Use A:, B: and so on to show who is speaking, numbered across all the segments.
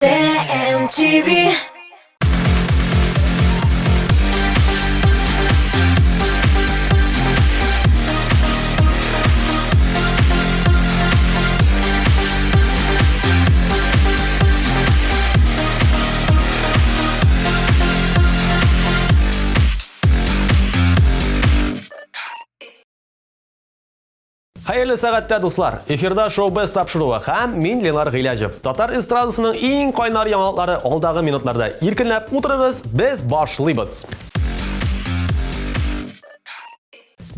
A: TMTV.
B: Хәерле сәгатьтә, дуслар! Эфирда шоу-без тапшыруы һәм мин Ленар Гыйләҗев. Татар эстрадасының иң кайнар яңалыклары алдагы минутларда. Иркенләп утырыгыз, без башлыйбыз.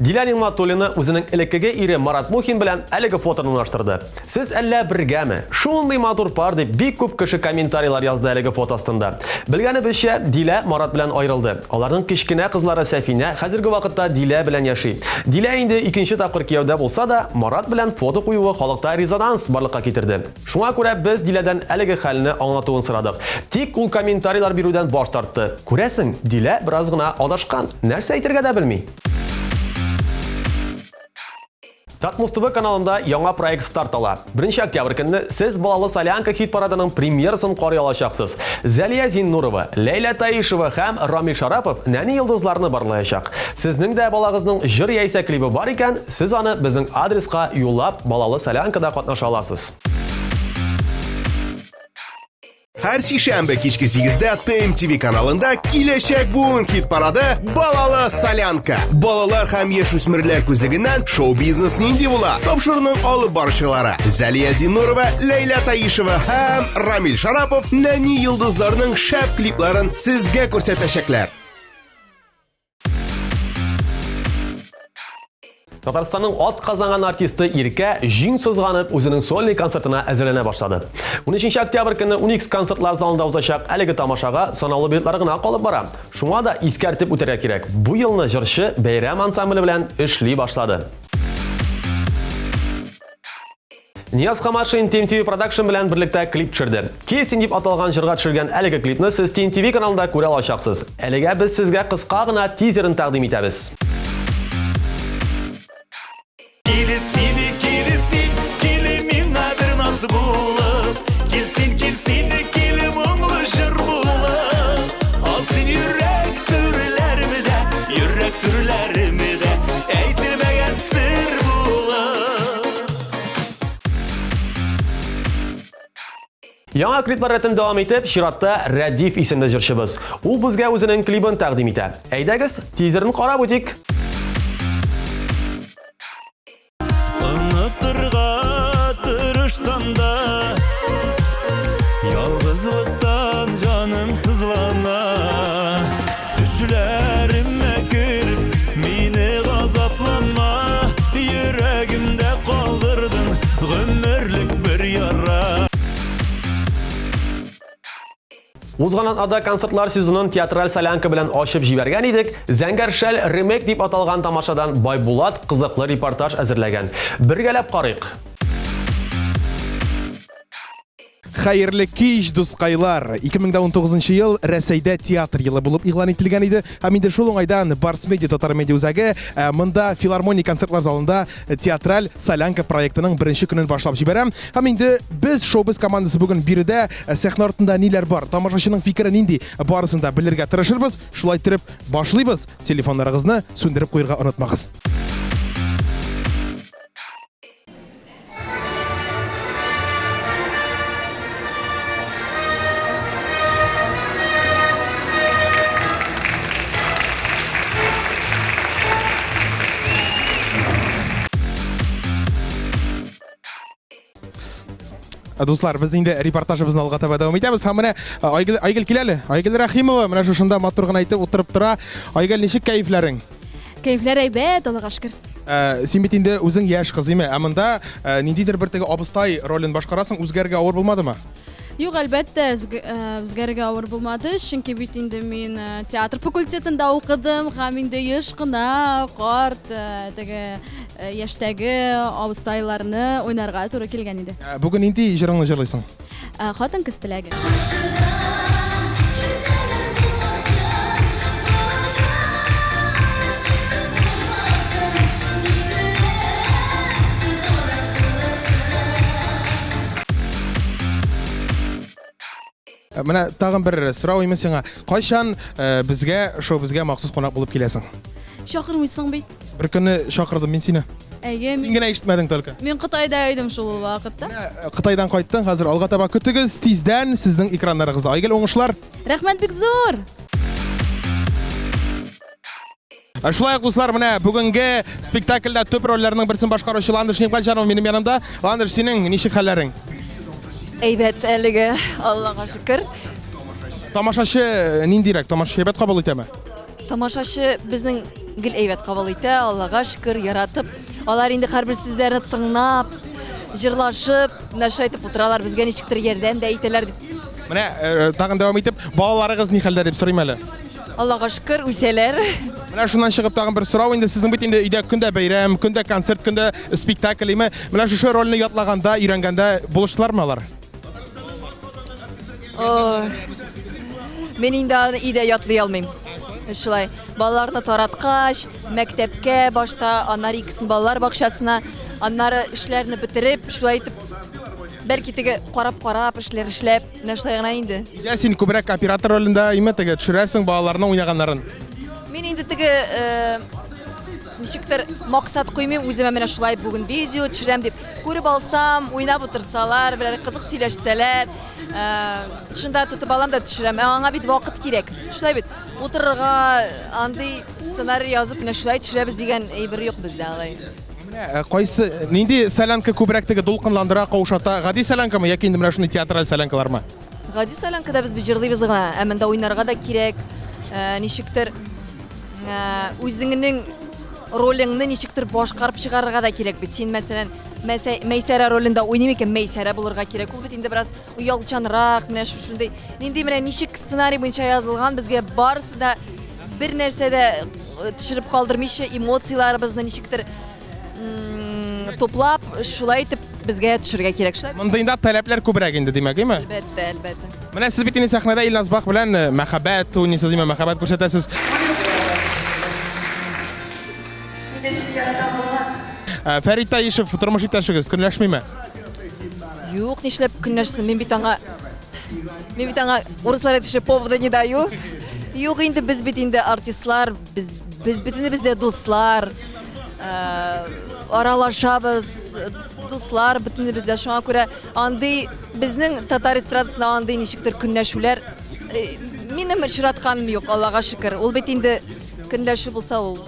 B: Дилә Нигъмәтуллина үзенең элеккеге ире Марат Мухин белән әлеге фотоны урнаштырды. Сез әллә бергәме? Шундый матур пар дип бик күп кеше комментарийлар язды әлеге фото астында. Белгәнебезчә, Дилә Марат белән аерылды. Аларның кечкенә кызлары Сәфинә хәзерге вакытта Дилә белән яши. Дилә инде икенче тапкыр кияүдә булса да, Марат белән фото куюы халыкта резонанс барлыкка китерде. Шуңа күрә без Диләдән әлеге хәлне аңлатуын сорадык. Тик ул комментарийлар бирүдән баш тартты. Күрәсең, Дилә бераз гына адашкан, нәрсә әйтергә дә белми. Татмус ТВ каналында яңа проект старт ала. 1 октябрь көнне сез Балалы солянка хит-парадының премьерасын карый алачаксыз. Зәлия Зиннурова, Ләйлә Таишева һәм Рамил Шарапов нәни йолдызларны барлаячак. Сезнең дә балагызның җыр яисә клибы бар икән, сез аны безнең адреска юллап Балалы солянкада катнаша аласыз.
C: Һәр сишәмбе кичке 8-дә ТМТВ каналында Киләчәк буын хит-парады Балалы солянка. Балалар һәм яшүсмерләр күзлегеннән шоу-бизнес нинди була? Тапшыруның алып баручылары Зәлия Зиннурова, Ләйлә Таишева һәм Рамил Шарапов нәни йолдызларның шәп клипларын сезгә күрсәтәчәкләр.
B: Татарстанның ат казанган артисты Иркә җиң сызганып үзенең сольный концертына әзерләнә башлады. 13 октябрь көнне Уникс концертлар залында узачак әлеге тамашага санаулы билетлар гына калып бара. Шуңа да искәртеп үтәргә кирәк, бу елны җырчы Бәйрәм ансамбле белән эшли башлады. Нияз Хаматшин TMTV Production белән берлектә клип төшерде. Килсин дип аталган җырга төшергән әлеге клипны сез TMTV каналында күрә алачаксыз. Әлегә без сезгә кыска гына тизерын тәкъдим итәбез.
D: Килсин, килсин, кил миңа бер наз булып. Килсин, килсин, кил моңлы җыр булып. Ал син йөрәк түрләремдә, йөрәк түрләремдә әйтелмәгән сер булып.
B: Яңа клиплар рәтен дәвам итеп, чиратта Рәдиф исемле җырчыбыз. Ул безгә үзенең клибын тәкъдим итә. Әйдәгез, тизерын карап үтик.
D: Онытырга тырышсам да, ялгызлыктан җаным сызлана. Төшләремә кереп, мине газаплама, йөрәгемдә калдырдың гомерлек бер яра.
B: Узган атнада концертлар сезонын театраль солянка белән ачып җибәргән идек. Зәңгәр шәл ремейк дип аталган тамашадан Байбулат кызыклы репортаж әзерләгән. Бергәләп карыйк.
E: Хәерле кич, дускайлар! 2019 ел Рәсәйдә театр елы булып игълан ителгән иде. Һәм инде шул уңайдан Барс Медиа татар медиа үзәге э, монда филармония концертлар залында театраль солянка проектының беренче көнен башлап җибәрә. Һәм инде без шоу-без командасы бүген биредә э, сәхнә артында ниләр бар, тамашачының фикере нинди, барысын да белергә тырышырбыз. Шулай итеп, башлыйбыз. Телефоннарыгызны сүндереп куерга онытмагыз. Дуслар, без инде репортажыбызны алга таба дәвам итәбез. Һәм менә Айгөл, Айгөл килә әле. Айгөл Рәхимова менә шушында матур гына итеп утырып тора. Айгөл, ничек кәефләрең?
F: Кәефләр әйбәт, Аллага шөкер.
E: Ә, син бит инде үзең яшь кыз, име? Ә монда ә, ниндидер бер теге абыстай ролен башкарасың, үзгәрергә авыр булмадымы?
F: Юк, әлбәттә, үзгәрергә авыр булмады, чөнки бит инде мин театр факультетында укыдым һәм инде еш кына карт теге яшьтәге абыстайларны уйнарга туры килгән иде.
E: Ә, бүген нинди җырыңны җырлыйсың?
F: Хатын-кыз теләге.
E: Менә тагын бер сорау име сиңа. Кайчан безгә, шоу безгә махсус кунак булып киләсең?
F: Чакырмыйсың бит.
E: Бер көнне чакырдым мин сине.
F: Әйе,
E: Син генә ишетмәдең только.
F: Мин Кытайда идем шул вакытта.
E: Менә Кытайдан кайттың, хәзер алга таба көтегез, тиздән сезнең экраннарыгызда. Айгөл, уңышлар!
F: Рәхмәт бик зур!
E: Ә шулай ук, дуслар, менә бүгенге спектакльдә төп рольләрнең берсен башкаручы Ландыш Нигъмәтҗанова минем янымда. Ландыш, синең ничек хәлләрең?
A: Әйбәт әлеге, Аллага шөкер.
E: Тамашачы ниндирәк? Тамашачы әйбәт кабул итәме?
A: Тамашачы безнең гел әйбәт кабул итә, Аллага шөкер, яратып. Алар инде һәрбер сүзләрне тыңлап, җырлашып, менә шулай итеп утыралар, безгә ничектер ярдәм дә итәләр дип.
E: Менә э, тагын дәвам итеп, балаларыгыз ни хәлдә дип сорыйм әле.
A: Аллага шөкер, үсәләр.
E: Менә шуннан чыгып тагын бер сорау инде сезнең бит инде өйдә көндә бәйрәм, көндә концерт, көндә спектакль име. Менә шушы рольне ятлаганда, өйрәнгәндә булыштылармы алар?
A: Ой. Мин инде аны өйдә ятлый алмыйм. Шулай, балаларны тараткач, мәктәпкә башта, аннары икесен балалар бакчасына, аннары эшләрне бетереп, шулай итеп, бәлки теге карап-карап эшләр эшләп, Менә шулай гына инде.
E: Өйдә син күбрәк оператор ролендә име теге төшерәсең балаларның уйнаганнарын?
A: Мин инде теге э, ничектер максат куймыйм үземә менә шулай бүген видео төшерәм дип. Күреп алсам, уйнап утырсалар, берәр кызык сөйләшсәләр, э, шунда тотып алам да төшерәм. Ә аңа бит вакыт кирәк. Шулай бит. Утырырга андый сценарий язып менә шулай төшерәбез дигән әйбер юк бездә алай.
E: Менә э, кайсы нинди солянка күбрәк теге дулкынландыра, каушата? Гади солянкамы яки инде менә шундый театраль солянкалармы?
A: Гади солянкада без бит җырлыйбыз гына, ә монда уйнарга да кирәк. Э, ничектер э, үзеңнең ролеңне ничектер башкарып чыгарырга да кирәк бит. Син, мәсәлән, Мәйсәрә ролендә уйныйм икән, Мәйсәрә булырга кирәк. Ул бит инде бераз оялчанрак, менә шушындый. Нинди менә ничек сценарий буенча язылган, безгә барысы да бер нәрсә дә төшереп калдырмыйча эмоцияләребезне ничектер туплап, шулай итеп безгә төшергә кирәк. Шулай.
E: Мондыйда таләпләр күбрәк инде, димәк, әйме?
A: Әлбәттә, әлбәттә.
E: Менә сез бит инде сәхнәдә Илназ Бах белән э, мәхәббәт уйныйсыз, димәк, мәхәббәт күрсәтәсез.
A: Мин дә сине яратам, Булат.
E: Э, Фәрит Таишев тормыш иптәшегез көнләшмиме?
A: Юк, нишләп көнләшсен? Мин бит аңа Мин бит аңа урыслар әйтүче повода не даю. Юк инде без бит инде артистлар, без без бөтенебез дә дуслар. Э, аралашабыз, дуслар бөтенебез дә. Шуңа күрә андый безнең татар эстрадасында андый ничектер көнләшүләр э, минем очратканым юк, Аллага шөкер. Ул бит инде көнләшү булса ул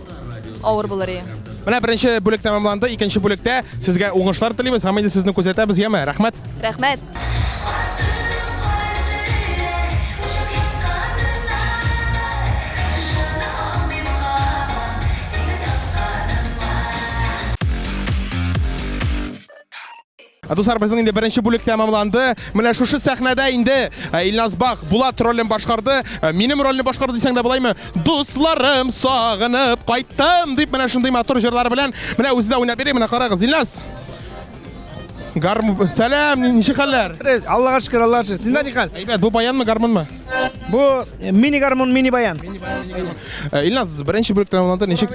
A: авыр булыр иде.
E: Менә беренче бүлек тәмамланды, икенче бүлектә сезгә уңышлар телибез һәм инде сезне күзәтәбез, яме? Рәхмәт.
A: Рәхмәт.
E: Ә, дуслар, безнең инде беренче бүлек тәмамланды. Менә шушы сәхнәдә инде ә, Илназ Бах Булат ролен башкарды. Ә, минем рольне башкарды дисәң дә булаймы? Дусларым сагынып кайттым дип менә шундый матур җырлар белән менә үзе дә уйнап йөри. Менә карагыз, Илназ. Гарм Сәлам, ничек хәлләр?
G: Аллага шөкер, Аллага шөкер. Синдә ни хәл?
E: Әйбәт, бу баянмы, гармунмы?
G: Бу э, мини гармун, мини баян.
E: Э, Илназ, беренче бүлек тәмамланды. Ничек?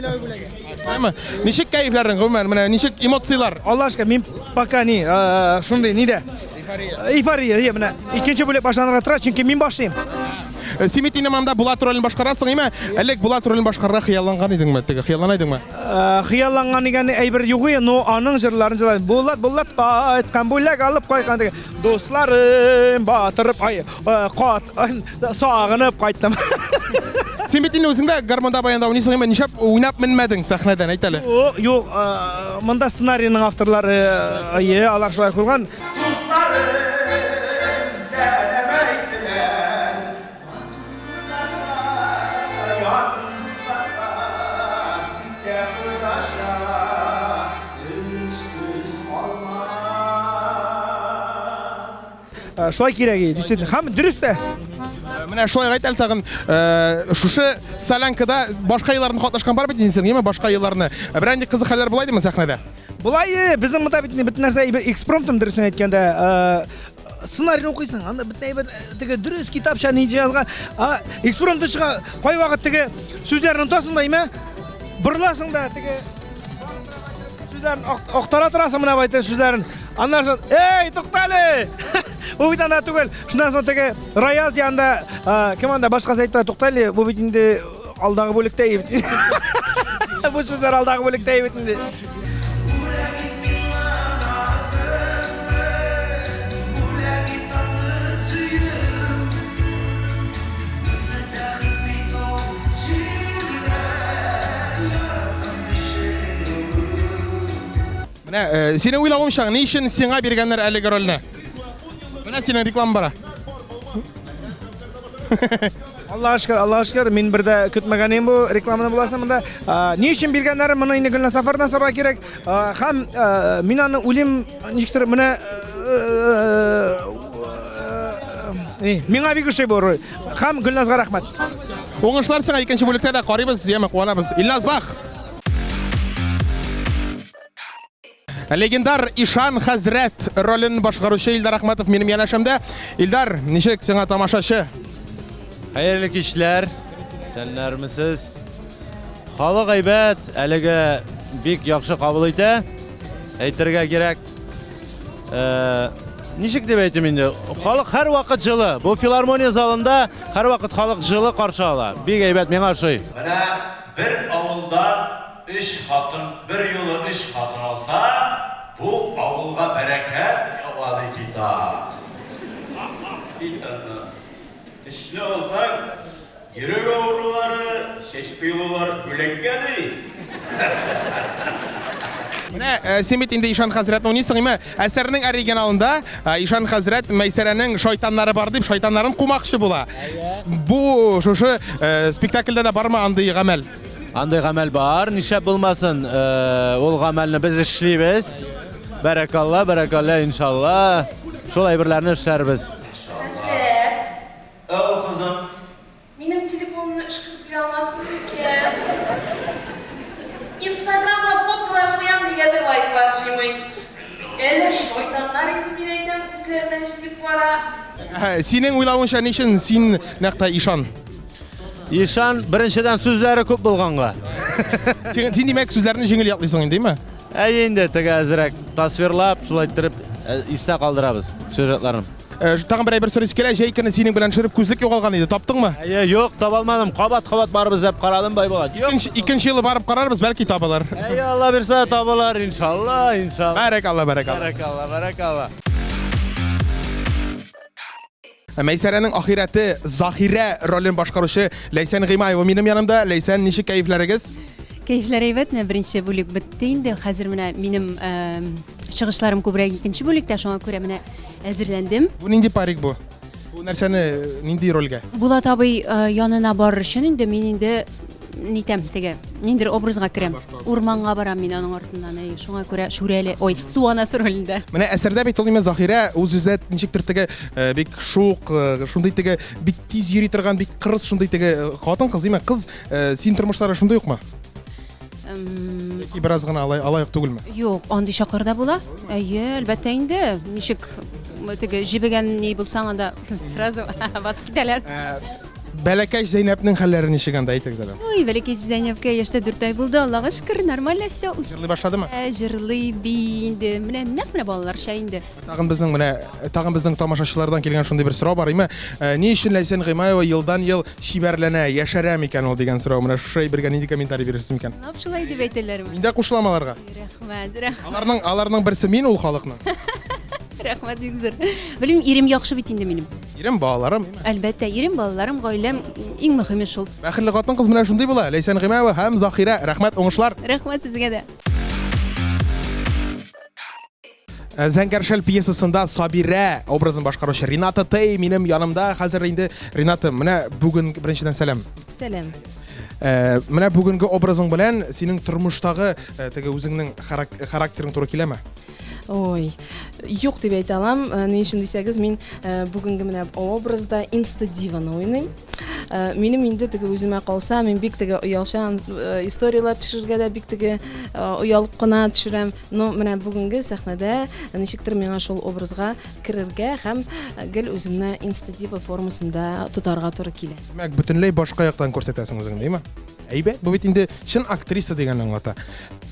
E: Шулаймы? Ничек кәефләрең, гомумән, менә ничек эмоцияләр?
G: Аллага шөкер, мин пока ни, э, шундый нидә? Эйфория, иә, менә икенче бүлек башланырга тора, чөнки мин башлыйм.
E: Э, син бит инде монда Булат ролен башкарасың, име? Элек Булат ролен башкарырга хыялланган идеңме? Теге хыяллана идеңме?
G: Э, хыялланган дигән әйбер юк иде, но аның җырларын җырладым. Булат, Булат кайткан, бүләк алып кайткан дигән. Дусларым батырып, ай, э, кат, сагынып кайттым.
E: Син бит инде үзең дә гармунда баянда уйныйсың, име? Нишләп уйнап менмәдең сәхнәдән, әйт әле.
G: Юк, юк, монда сценарийның авторлары, әйе, алар шулай куйган.
H: Дусларым сәлам әйттеләр, матур дусларга, якын дусларга, синдә кодаша өч сүз калмаган.
G: Э, шулай кирәк иде, действительно. Һәм дөрес тә.
E: Э, менә шулай әйт әле тагын, э, шушы солянкада башка елларны катнашкан бар бит инде синең, яме башка елларны. Берәр нинди кызык хәлләр була идеме сәхнәдә?
G: Болай, безнең монда бит бөтен нәрсә экспромтом дөресен әйткәндә, сценарийны укыйсың, анда бөтен әйбер теге дөрес китапча ни язган. А экспромтом чыга, кайвакыт теге сүзләрне онытасың да, име? Борыласың да теге сүзләрен актара торасың менә байтын сүзләрен. Аннан соң, эй, туктале! Бу бит анда түгел. Шуннан соң теге Раяз янында, кем анда башкасы әйтте, туктале, бу бит инде алдагы бүлектә бит. Бу сүзләр алдагы бүлектә бит инде.
E: Менә э, синең уйлавыңча, ни өчен сиңа биргәннәр әлеге рольне? Менә синең реклама бара.
G: Аллаһ шөкер, Аллаһ шөкер, мин бер дә көтмәгән идем бу рекламаны буласын монда. Ни өчен биргәннәрен моны инде Гөлназ Сафардан сорарга кирәк. Һәм мин аны уйлыйм, ничектер менә миңа бик ошый бу роль. Һәм Гөлназга рәхмәт.
E: Уңышлар сиңа икенче бүлектә дә карыйбыз, яме куанабыз. Илназ Бах! Легендар Ишан хәзрәт ролен башкаручы Илдар Әхмәтов минем янәшәмдә. Илдар, ничек сиңа тамашачы?
I: Хәерле кичләр. Сәннәрмесез? Халык әйбәт, әлеге бик яхшы кабул итә. Әйтергә кирәк. Э, ничек дип әйтим инде? Халык һәрвакыт җылы. Бу филармония залында һәрвакыт халык җылы каршы ала. Бик әйбәт, миңа ошый.
J: Менә бер авылдан Өч хатын берьюлы өч хатын алса, бу авылга бәрәкәт ява, ди китап. Кит аннан. Өчне алсаң, йөрәк авырулары, чәч коелулар бүләккә, ди.
E: Менә э, син бит инде Ишан хәзрәтне уйныйсың, име? Әсәрнең оригиналында э, Ишан хәзрәт Мәйсәрәнең шайтаннары бар дип, шайтаннарын кумакчы була. Бу шушы э, спектакльдә дә бармы андый гамәл?
I: Андый гамәл бар, нишләп булмасын. Э, ул гамәлне без эшлибез. Бәрәкалла, бәрәкалла, иншалла. Шул әйберләрне эшләрбез.
K: Хәзрәт.
J: Әү, кызым.
K: Минем телефонымны өшкереп бирә алмассың микән? Инстаграмга фоткалар куям, нигәдер лайклар җыймый. Әллә шайтаннар инде, мин әйтәм, үзләренә җыеп бара.
E: Синең уйлавыңча, ни өчен син нәкъ тә ишан?
I: Ишан, беренчедән, сүзләре күп булганга.
E: Син, син димәк, сүзләрне җиңел ятлыйсың инде, димме?
I: Әйе инде, теге әзрәк тасвирлап, шулай иттереп э, истә калдырабыз сюжетларын.
E: Э, тагын бер әйбер сорыйсы килә, җәй көне синең белән төшереп күзлек югалган иде, таптыңмы?
I: Әйе, юк, таба алмадым. Кабат-кабат барып эзләп карадым, Байболат.
E: Юк. Икенче, икенче елы барып карарбыз, бәлки табылыр.
I: Әйе, Алла бирсә табылыр, иншалла, иншалла.
E: Бәрәкалла, бәрәкалла.
I: Бәрәкалла, бәрәкалла.
E: Мәйсәрәнең ахирәте Заһирә ролен башкаручы Ләйсән Гыймаева минем янымда. Ләйсән, ничек кәефләрегез?
L: Кәефләр әйбәт, менә беренче бүлек бетте инде. Хәзер менә минем чыгышларым күбрәк икенче бүлектә, шуңа күрә менә әзерләндем.
E: Бу нинди парик бу? Бу нәрсәне, нинди рольгә?
L: Булат абый янына барыр өчен инде мин инде нитәм теге, ниндидер образга керәм. Урманга барам мин аның артыннан, әй, шуңа күрә Шүрәле, ой, Су анасы ролендә.
E: Менә әсәрдә бит ул имә Заһирә үз-үзе ничектер теге э, бик шук, э, шундый теге бик тиз йөри торган, бик кырыс шундый теге э, хатын-кыз, имә кыз, син тормышлары шундый укмы? Яки бераз гына алай алай ук түгелме?
L: Юк, андый чаклар да була. Әйе, әлбәттә инде. Ничек теге җебегән ни булсаң анда сразу басып китәләр.
E: Бәләкәч Зәйнәпнең хәлләре ничек анда, әйтегез әле.
L: Ой, бәләкәч Зәйнәпкә яшьтә 4 ай булды, Аллага шөкер, нормально все.
E: Җырлый башладымы?
L: Ә, җырлый, бии инде. Менә нәкъ менә балаларча инде.
E: Тагын безнең менә тагын безнең тамашачылардан килгән шундый бер сорау бар, име? Э, ни өчен Ләйсән Гыймаева елдан-ел чибәрләнә, яшәрә микән ул дигән сорау. Менә шушы әйбергә нинди комментарий бирерсез микән?
L: Чынлап шулай дип әйтәләрме?
E: Мин дә кушылам аларга.
L: Рәхмәт, рәхмәт.
E: Аларның аларның берсе мин ул халыкның.
L: Рәхмәт бик зур. Белмим, ирем яхшы бит инде минем.
E: Ирем, балаларым.
L: Әлбәттә, ирем, балаларым, гаиләм, иң мөһиме шул.
E: Бәхетле хатын-кыз менә шундый була. Ләйсән Гыймаева һәм Заһирә. Рәхмәт, уңышлар.
L: Рәхмәт сезгә дә.
E: Э, Зәңгәр шәл пьесасында Сабирә образын башкаручы Рената Тей минем янымда. Хәзер инде Рената, менә бүген беренчедән сәлам.
M: Сәлам.
E: Э, менә бүгенге образың белән синең тормыштагы э, теге үзеңнең характерың туры киләме?
M: Ой, юк дип әйтә алам. Э, ни өчен дисәгез, мин э, бүгенге менә образда инста-диваны уйныйм. Э, минем инде теге үземә калса, мин бик теге оялчан историяләр төшерергә дә бик теге оялып кына төшерәм. Но менә бүгенге сәхнәдә ничектер миңа шул образга керергә һәм гел үземне инста-дива формасында тотарга туры килә.
E: Димәк, бөтенләй башка яктан күрсәтәсең үзеңне, димме? Әйбәт, бу бит инде чын актриса дигәнне аңлата.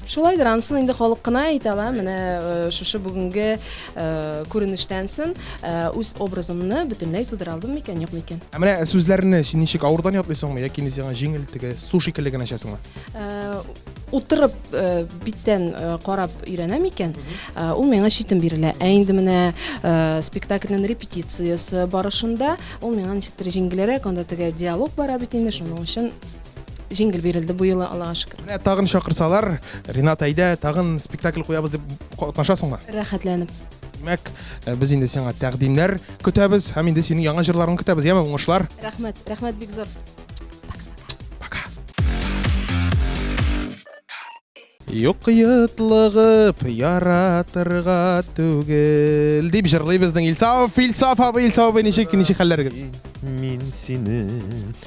M: Шулайдыр, анысын инде халык кына әйтә ала. Менә э, шушы бүгенге э, күренештән соң э, үз образымны бөтенләй тудыра алдым микән, юк микән?
E: Ә менә сүзләрне син ничек авырдан ятлыйсыңмы яки инде сиңа җиңел теге су шикелле генә эчәсеңме?
M: Утырып биттән карап өйрәнәм икән, ул миңа читен бирелә. Ә инде менә спектакльнең репетициясе барышында ул миңа ничектер җиңелрәк, анда теге диалог бара бит инде, шуның өчен җиңел бирелде бу юлы, Аллага шөкер.
E: Менә тагын чакырсалар, Ринат, әйдә, тагын спектакль куябыз дип катнашасыңмы?
M: Рәхәтләнеп.
E: Димәк, без инде сиңа тәкъдимнәр көтәбез һәм инде синең яңа җырларыңны көтәбез, яме, уңышлар.
M: Рәхмәт, рәхмәт бик зур.
E: Юк йотлыгып яратырга түгел дип җырлый безнең Илсаф, Илсаф абый, Илсаф абый, ничек, ничек хәлләрегез?
N: Мин сине.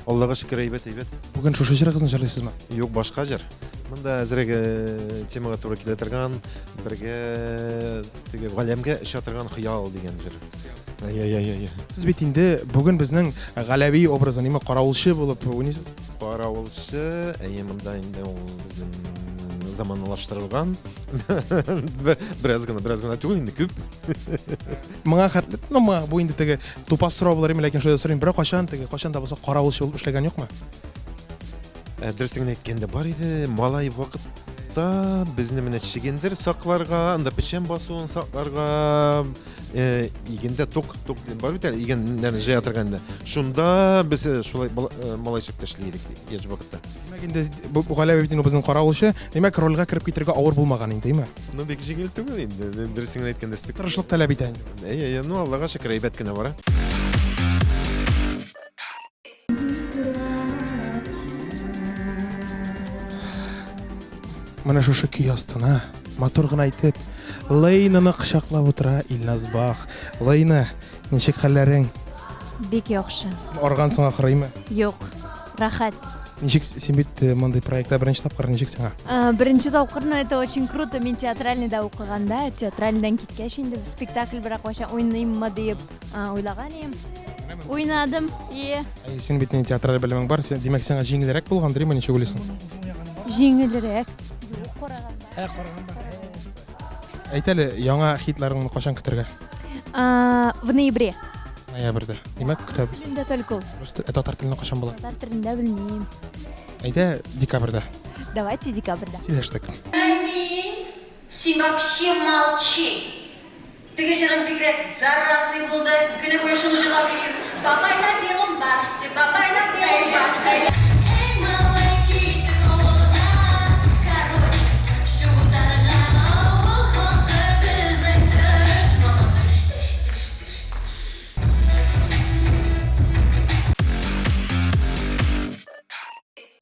N: Аллага шөкер, әйбәт, әйбәт.
E: Бүген шушы җырыгызны җырлыйсызмы?
N: Юк, башка җыр. Монда әзрәк э, темага туры килә торган, бергә теге галәмгә оча торган хыял дигән җыр. Әй-әй-әй.
E: Сез бит инде бүген безнең Галәви образын, имә каравылчы булып уйныйсыз.
N: Каравылчы, әйе, монда инде ул безнең заманалаштырылган. Бераз гына, бераз гына түгел инде, күп.
E: Моңа хәтле, ну, моңа бу инде теге тупас сорау булыр име, ләкин шулай да сорыйм, берәр кайчан теге кайчан да булса каравылчы булып эшләгән юкмы?
N: Ә, дөресен генә әйткәндә бар иде, малай вакытта безне менә чегендер сакларга, анда печән басуын сакларга, э, игендә ток, ток бар бит әле, игеннәрне җыя торган инде. Шунда без э, шулай э, малай чакта эшли идек яшь вакытта.
E: Димәк инде бу Галәви бит инде безнең каравылчы, димәк рольгә кереп китәргә авыр булмаган инде, әйме?
N: Ну бик җиңел түгел инде, дөресен генә әйткәндә
E: спектакль. Тырышлык таләп итә инде.
N: Әйе, әйе, ну Аллага шөкер, әйбәт кенә бара.
E: Менә шушы көй астына матур гына итеп Лейнаны кочаклап утыра Илназ Бах. Лейна, ничек хәлләрең?
O: Бик яхшы.
E: Аргансың ахырыймы?
O: Юк, рәхәт.
E: Ничек син бит э, мондый проектта беренче тапкыр, ничек сиңа?
O: Э, беренче тапкыр, но это очень круто. Мин театральныйда укыганда, театральныйдан киткәч инде спектакль берәр кайчан уйныйммы диеп Уйлаган идем. Уйнадым, ие.
E: Әй, син бит инде театраль белемең бар, син, димәк, сиңа җиңелрәк булгандыр, име, ничек уйлыйсың?
O: Җиңелрәк. Юк, караганда.
G: Ә, караганда.
E: Әйт әле, яңа хитларыңны кайчан көтәргә?
O: В ноябре.
E: Ноябрьдә. Димәк, көтәбез.
O: Телендә только ул.
E: Рус ә татар телендә кайчан була?
O: Татар телендә белмим.
E: Әйдә, декабрьдә.
O: Давайте декабрьдә.
E: Сөйләштек.
P: Аминь. Син вообще молчи. Теге җырың бигрәк заразный булды, көне буе шуны җырлап йөрим. Бабай на белом барсе, бабай на белом барсе. Эй, малай, киттек авылга, короче, чүп утарга. Авыл халкы безнең тырыш, мама, тыш, тыш, тыш, тыш, тыш.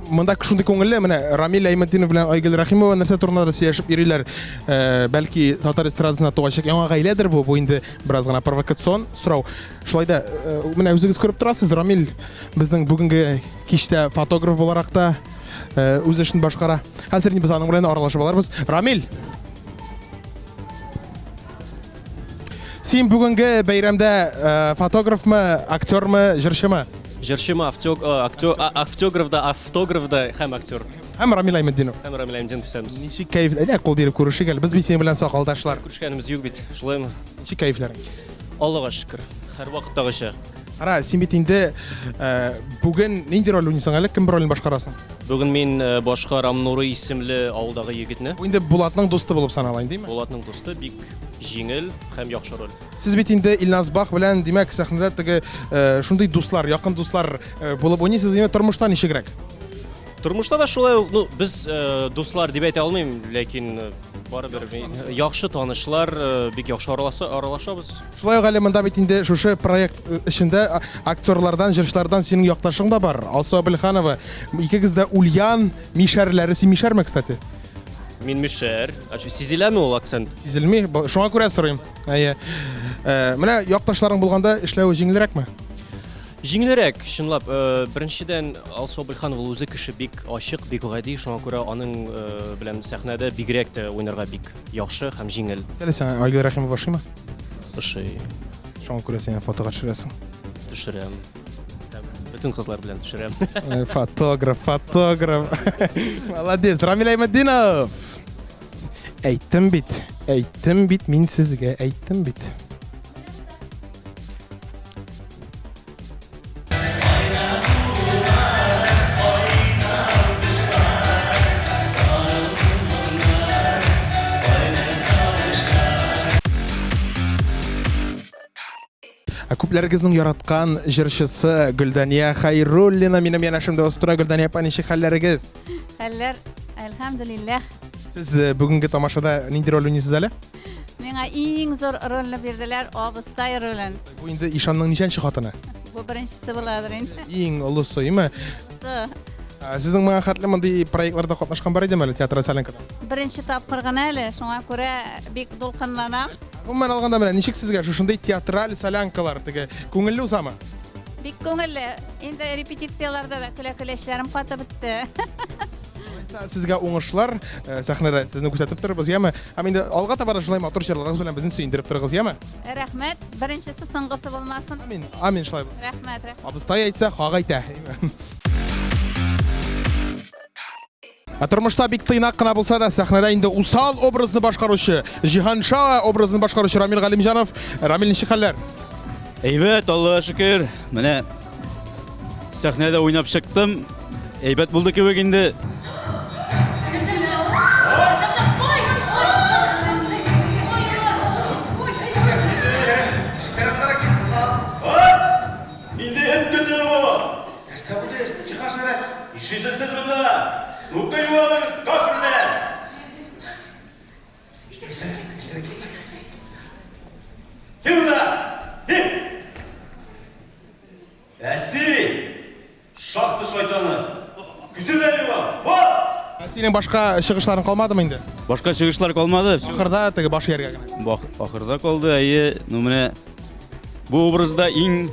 E: Монда шундый күңелле, менә Рамил Әйметдинов белән Айгөл Рәхимова нәрсә турында да сөйләшеп йөриләр. Э, бәлки татар эстрадасына туачак яңа гаиләдер бу, бу инде бераз гына провокацион сорау. Шулай да э, менә үзегез күреп торасыз, Рамил безнең бүгенге кичтә фотограф буларак та э, үз эшен башкара. Хәзер инде без аның белән аралашып аларбыз. Рамил! Син бүгенге бәйрәмдә э, фотографмы, актермы, җырчымы?
Q: Җырчымы, актер, э, актер, автограф да, автограф да һәм актер.
E: Һәм Рамил Айметдинов.
Q: Һәм Рамил Айметдинов исәнмесез.
E: Ничек кәеф? Әйдә, кул биреп күрешик әле. Без бит синең белән сакалдашлар.
Q: Күрешкәнебез юк бит, шулаймы?
E: Ничек кәефләрең?
Q: Аллага шөкер. Һәрвакыттагыча.
E: Кара, син бит инде э, бүген нинди роль уйныйсың әле? Кем ролен башкарасың?
Q: Бүген мин э, башкарам Нурый исемле авылдагы егетне.
E: Бу инде Булатның дусты булып санала инде, димме?
Q: Булатның дусты бик җиңел һәм яхшы роль.
E: Сез бит инде Илназ Бах белән, димәк, сәхнәдә теге э, шундый дуслар, якын дуслар булып уйныйсыз, димәк, тормышта ничегрәк?
Q: Тормышта да шулай ук, ну, без э, дуслар дип әйтә алмыйм, ләкин э, барыбер яхшы танышлар, э, бик яхшы араласа, аралашабыз.
E: Шулай ук әле монда бит инде шушы проект э, эчендә актерлардан, җырчылардан синең якташың да бар, Алсу Әбелханова. Икегез дә Ульян мишәрләре. Син мишәрме, кстати?
Q: Мин мишәр. А что, сизеләме ул акцент?
E: Сизелми, шуңа күрә сорыйм. Әйе. Э, менә якташларың булганда эшләве җиңелрәкме?
Q: Җиңелрәк, чынлап. Э, беренчедән, Алсу Абелханова ул үзе кеше бик ачык, бик гади, шуңа күрә аның э, белән сәхнәдә бигрәк тә уйнарга бик яхшы һәм җиңел.
E: Әле сиңа Айгөл Рәхимова ошыймы?
Q: Ошый.
E: Шуңа күрә син фотога төшерәсең.
Q: Төшерәм. Бөтен кызлар белән төшерәм.
E: Фотограф, фотограф. Молодец, Рамил Айматдинов. Әйттем бит, әйттем бит, мин сезгә әйттем бит. Ә күпләрегезнең яраткан җырчысы Гөлдания Хайруллина минем янәшемдә басып тора. Гөлдания апа, ничек хәлләрегез?
R: Хәлләр, әлхәмдүлилләһ.
E: Сез э, бүгенге тамашада нинди роль уйныйсыз әле?
R: Миңа иң зур рольне бирделәр, абыстай ролен.
E: Бу инде Ишанның ничәнче хатыны?
R: Бу беренчесе буладыр инде.
E: Иң олысы, име?
R: Олысы.
E: Ә, Сезнең моңа хәтле мондый проектларда катнашкан бар идеме әле театр солянкада?
R: Беренче тапкыр гына әле, шуңа күрә бик дулкынланам.
E: Гомумән алганда менә ничек сезгә шушындый театраль солянкалар теге күңелле узамы?
R: Бик күңелле. Инде репетицияләрдә дә көлә-көлә эчләрем катып бетте.
E: Сезгә уңышлар, э, сәхнәдә сезне күзәтеп торырбыз, яме? Һәм инде алга таба да шулай матур җырларыгыз белән безне сөендереп торыгыз, яме?
R: Рәхмәт. Беренчесе соңгысы булмасын.
E: Амин. Амин шулай булсын.
R: Рәхмәт, рәхмәт.
E: Абыстай әйтсә, хак әйтә. Ә тормышта бик тыйнак кына булса да, сәхнәдә инде усал образны башкаручы, Җиһанша образын башкаручы Рамил Галимҗанов. Рамил, ничек хәлләр?
I: Әйбәт, Аллага шөкер. Менә сәхнәдә уйнап чыктым. Әйбәт булды кебек инде.
J: Инде эт көтүе бу! Нәрсә булды, Җиһанша? Нишлисез сез монда? Ну-ка югалыгыз, кафирләр! Кем монда? Кем? Ә син, шахта шайтаны, күзеңне дә югал, бар!
E: Ә синең башка чыгышларың калмадымы инде?
I: Башка чыгышлар калмады.
E: Ахырда теге баш ияргә генә.
I: Ахырда калды, әйе. Ну менә Бу образда иң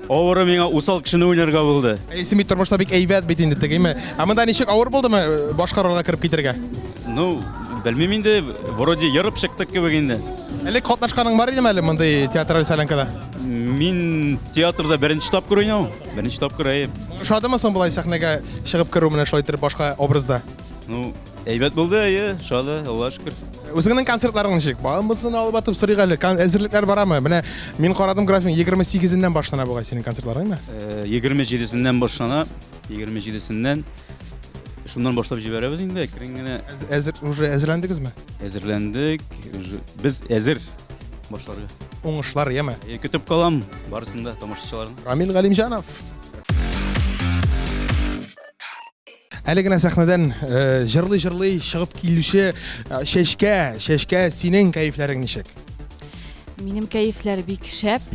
I: авыры миңа усал кешене уйнарга булды.
E: Әй, син бит тормышта бик әйбәт бит инде тегеме. Ә монда ничек авыр булдымы э, башка рольгә кереп китергә?
I: Ну, белмим инде, вроде ерып чыктык кебек инде.
E: Элек катнашканың бар идеме әле мондый театраль солянкада?
I: Мин театрда беренче тапкыр уйнау. Беренче тапкыр, әйе.
E: Ошадымы соң болай сәхнәгә чыгып керү менә шулай итеп башка образда?
I: Ну, әйбәт булды, әйе, ошады, Аллага шөкер.
E: Үзеңнең концертларың ничек? Бармысын алып атып сорыйк әле. Әзерлекләр барамы? Менә мин карадым график, 28-сеннән башлана бугай синең концертларың, әйме?
I: 27-сеннән башлана. 27-сеннән. Шуннан башлап җибәрәбез инде, әкрен генә.
E: Әзер, уже әзерләндегезме?
I: Әзерләндек. Без әзер башларга.
E: Уңышлар, яме?
I: Көтеп калам барысын да, тамашачыларны.
E: Рамил Галимҗанов. Әле генә сәхнәдән э, җырлый-җырлый чыгып килүче э, Чәчкә, Чәчкә, синең кәефләрең ничек?
S: Минем кәефләр бик шәп.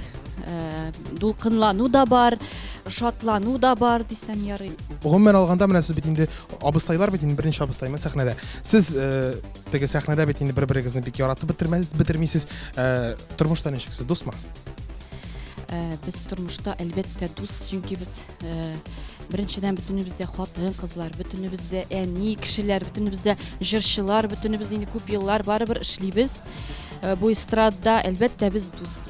S: Э, дулкынлану да бар, шатлану да бар дисәм ярый.
E: Гомумән алганда менә сез бит инде абыстайлар бит инде беренче абыстаймы сәхнәдә. Сез теге сәхнәдә бит инде бер-берегезне бик яратып бетермәс, бетермисез. Тормышта ничек сез дусмы?
S: Без тормышта әлбәттә дус, чөнки без Беренчедән, бөтенебез дә хатын-кызлар, бөтенебез дә әни кешеләр, бөтенебез дә җырчылар, бөтенебез инде күп еллар барыбер эшлибез. Бу эстрадада, әлбәттә, без дус.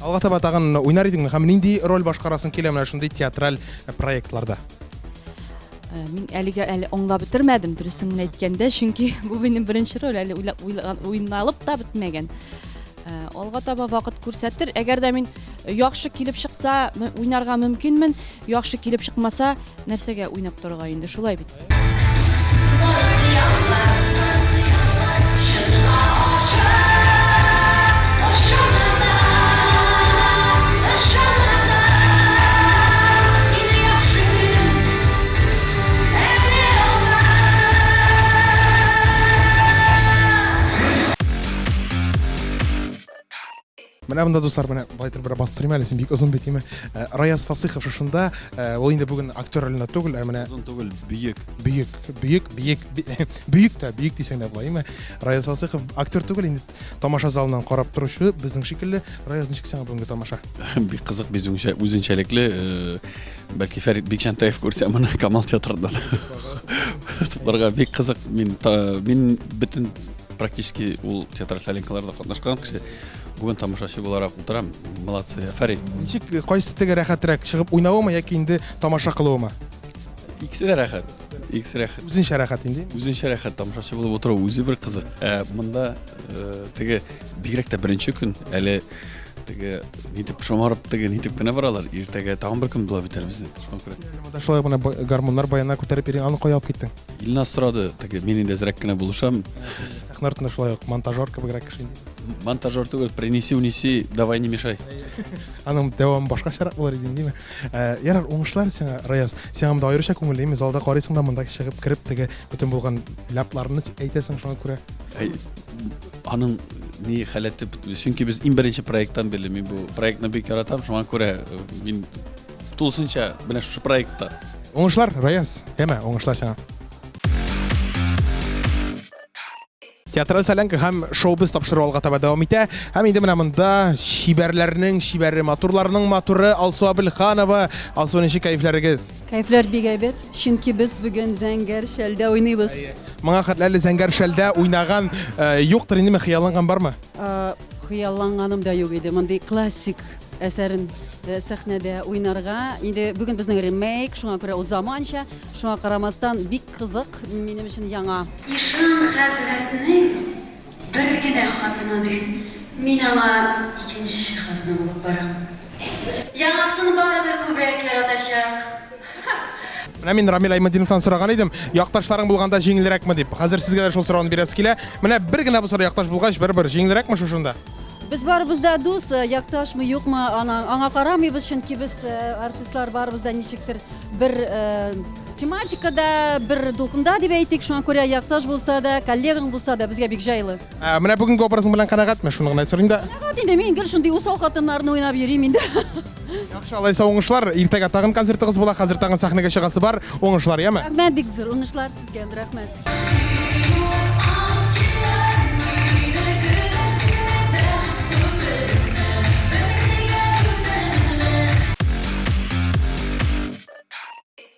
E: Алга таба тагын уйнар идеңме һәм нинди роль башкарасың килә менә шундый театраль проектларда?
S: Мин әлегә әле аңлап бетермәдем, дөресен генә әйткәндә, чөнки бу минем беренче роль, әле уйналып та бетмәгән. Алга таба вакыт күрсәтер. Әгәр дә мин яхшы килеп чыкса, уйнарга мөмкинмен. Яхшы килеп чыкмаса, нәрсәгә уйнап торырга инде, шулай бит.
E: Менә монда, дуслар, менә былай торып бер бастырыйм әле, син бик озын бит, име? Э, Раяз Фасыйхов шушында, э, ул инде бүген актер ролендә түгел, ә менә
T: Озын түгел, бөек.
E: Бөек, бөек, бөек, бөек тә, бөек дисәң дә була, име? Раяз Фасыйхов актер түгел, инде тамаша залыннан карап торучы безнең шикелле. Раяз, ничек сиңа бүгенге тамаша?
T: Бик кызык, бик үзенчәлекле. Э, бәлки Фәрит Бикчәнтәев күрсә моны Камал театрында. Тупларга бик кызык. Мин мин бөтен практически ул театраль солянкаларда катнашкан кеше. Бүген тамашачы буларак утырам. Молодцы, афәрин.
E: Ничек, кайсы теге рәхәтрәк, чыгып уйнавымы яки инде тамаша кылуымы?
T: Икесе дә рәхәт. Икесе рәхәт.
E: Үзенчә рәхәт инде.
T: Үзенчә рәхәт тамашачы булып утыру үзе бер кызык. Ә монда э, теге бигрәк тә беренче көн әле теге нитеп шомарып теге нитеп кенә баралар. Иртәгә тагын бер көн була бит әле безнең. Шуңа күрә.
E: Монда шулай менә гармуннар, баяннар күтәреп йөри, аны кая алып киттең?
T: Илназ сорады, теге мин инде әзрәк кенә булышам.
E: Сәхнә артында шулай ук монтажер кебегрәк кеше инде.
T: Монтажер түгел, принеси, унеси, давай не мешай.
E: Аның дәвамы башкачарак булыр иде, димме? Э, ярар, уңышлар сиңа, Раяз. Сиңа монда аеруча күңелле, инде залда карыйсың да монда чыгып кереп теге бөтен булган ляпларны әйтәсең, шуңа күрә.
T: Әй, аның ни халәте, чөнки без иң беренче проекттан бирле мин бу проектны бик яратам, шуңа күрә э, мин тулысынча менә шушы проектта.
E: Уңышлар, Раяз. Яме, уңышлар сиңа. Театраль солянка һәм шоу-біз тапшыру алга таба дәвам итә. Һәм инде менә монда чибәрләрнең чибәре, матурларның матуры Алсу Абелханова. Алсу, ничек кәефләрегез?
U: Кәефләр бик әйбәт, чөнки без бүген Зәңгәр шәлдә уйныйбыз.
E: Моңа хәтле әле Зәңгәр шәлдә уйнаган э, юктыр индеме, хыялланган бармы?
U: Э, хыялланганым да юк иде. Мондый классик әсәрен э, сәхнәдә уйнарга. Инде бүген безнең ремейк, шуңа күрә ул заманча. Шуңа карамастан, бик кызык, минем өчен яңа.
P: Ишан хәзрәтнең бер генә хатыны ди, мин аңа икенче хатыны булып барам. Яңасын барыбер күбрәк яратачак.
E: Менә мин Рамил Аймадиновтан сораган идем, якташларың булганда җиңелрәкме дип. Хәзер сезгә дә шул сорауны бирәсе килә. Менә бер генә булса да якташ булгач, барыбер җиңелрәкме шушында?
U: Без барыбыз да дус, якташмы, юкмы, ана, аңа карамыйбыз, чөнки без артистлар барыбыз да ничектер бер тематикада, бер дулкында дип әйтик, шуңа күрә якташ булса да, коллегаң булса да безгә бик җайлы.
E: Ә, менә бүгенге образың белән канәгатьме? Шуны гына сорыйм да.
U: Канәгать инде, мин гел шундый усал хатыннарны уйнап йөрим инде.
E: Яхшы, алайса уңышлар. Иртәгә тагын концертыгыз була, хәзер тагын сәхнәгә чыгасы бар. Уңышлар, яме?
U: Рәхмәт бик зур, уңышлар сезгә, рәхмәт.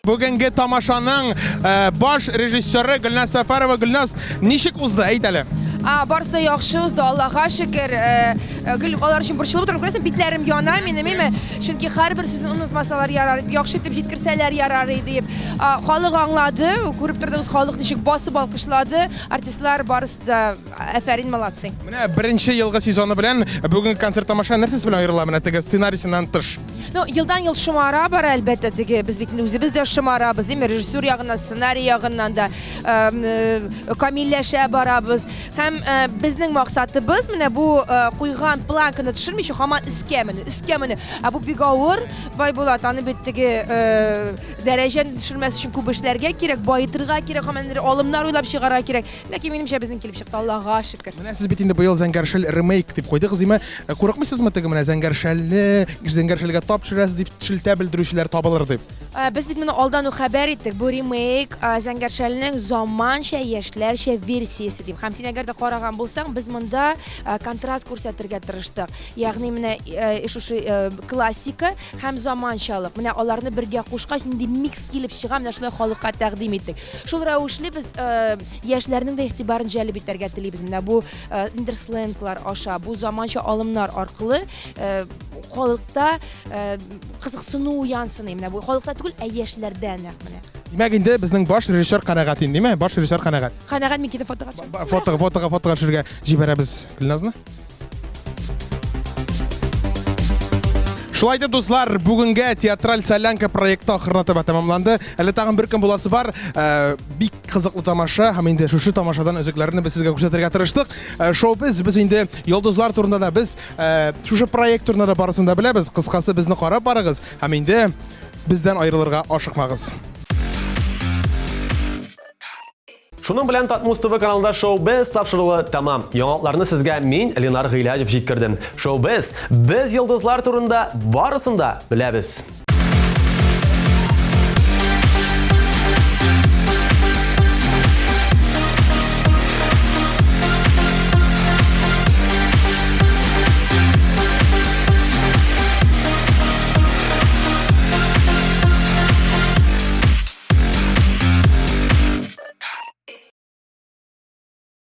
E: Бүгенге тамашаның э, баш режиссеры Гөлназ Сәфәрова. Гөлназ, ничек узды, әйт әле?
V: А, барысы да яхшы узды, Аллага шөкер. Э, э, гел алар өчен борчылып утырам. Күрәсең, битләрем яна минем, име? Чөнки һәрбер сүзне онытмасалар ярар, яхшы итеп җиткерсәләр ярар иде дип. Халык аңлады, күреп тордыгыз, халык ничек басып алкышлады. Артистлар барысы да афәрин, молодцы.
E: Менә беренче елгы сезоны белән бүгенге концерт тамаша нәрсәсе белән аерыла? Менә теге сценарийсыннан тыш.
V: Ну, елдан-ел шомара бара, әлбәттә, теге без бит инде үзебез дә шомарабыз, димме, режиссер ягыннан, сценарий ягыннан да э, камилләшә барабыз. Һәм э, безнең максатыбыз менә бу э, куйган планканы төшермичә, һаман өскә менү, өскә менү. Ә бу бик авыр, Байбулат, аны бит теге э, дәрәҗәне төшермәс өчен күп эшләргә кирәк, баетырга кирәк, һәм ниндидер алымнар уйлап чыгарырга кирәк. Ләкин минемчә безнең килеп чыкты, Аллага шөкер.
E: Менә сез бит инде быел Зәңгәр шәл ремейк дип куйдыгыз, димә. Э, курыкмыйсызмы теге менә Зәңгәр шәлне, Зәңгәр шәлгә тап төшерәсез дип шелтә белдерүчеләр табылыр дип?
V: Э, без бит моны алдан ук хәбәр иттек. Бу ремейк э, Зәңгәр шәлнең заманча, яшьләрчә версиясе дип. Һәм син әгәр дә караган булсаң, без монда контраст күрсәтергә тырыштык. Ягъни менә э, шушы э, классика һәм заманчалык. Менә аларны бергә кушкач, нинди микс килеп чыга, менә шулай халыкка тәкъдим иттек. Шул рәвешле без э, яшьләрнең дә игътибарын җәлеп итәргә телибез. Менә бу ниндидер сленглар аша, бу заманча алымнар аркылы халыкта кызыксыну уянсын. Менә бу халыкта түгел, ә яшьләрдә нәкъ менә.
E: Димәк, инде безнең баш режиссер канәгать инде, димә? Баш режиссер канәгать.
V: Канәгать, мин китеп фотога төшәм.
E: Фотога, фотога, фотога төшергә җибәрәбез Гөлназны. Шулай итеп, дуслар, бүгенгә театраль солянка проекты ахырына таба тәмамланды. Әле тагын бер көн буласы бар. Э, бик кызыклы тамаша һәм инде шушы тамашадан өзекләрне без сезгә күрсәтергә тырыштык. Э, шоу без без инде йолдызлар турында да без э, шушы проект турында да барысын да беләбез. Кыскасы, безне карап барыгыз һәм инде бездән аерылырга ашыкмагыз.
B: Шуның белән Татмус ТВ каналында Шоу Без тапшыруы тәмам. Яңалыкларны сезгә мин, Ленар Гыйләҗев җиткердем. Шоу Без, без йолдызлар турында барысын да беләбез.